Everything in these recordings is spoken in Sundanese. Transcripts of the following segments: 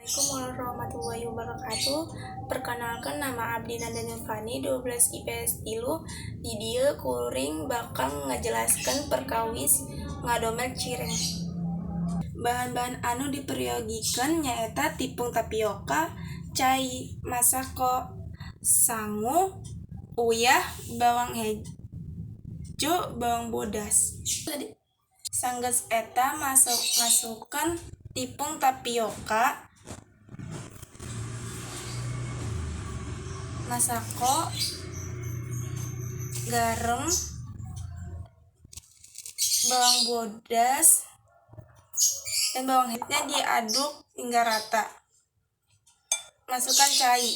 Assalamualaikum warahmatullahi wabarakatuh. Perkenalkan, nama abdi Nanda Nurfani 12 IPS 3. Di dieu kuring bakal ngajelaskeun perkawis ngadomel cireng. Bahan-bahan anu diperyogikeun nyaeta tipung tapioka, cai masako, sangu, uyah, bawang hejo, bawang bodas. Sanggeus eta masukkeun tipung tapioka, masako, garam, bawang bodas, dan bawang hijaunya diaduk hingga rata. Masukkan cai.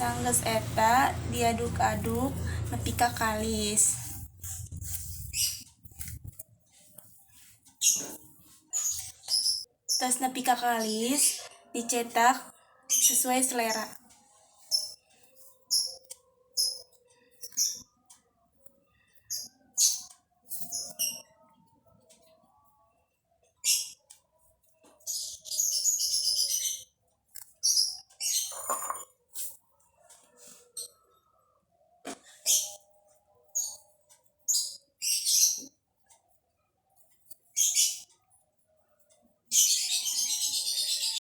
Sanggeus eta diaduk-aduk nepi ka kalis. Tos nepi ka kalis, dicetak sesuai selera.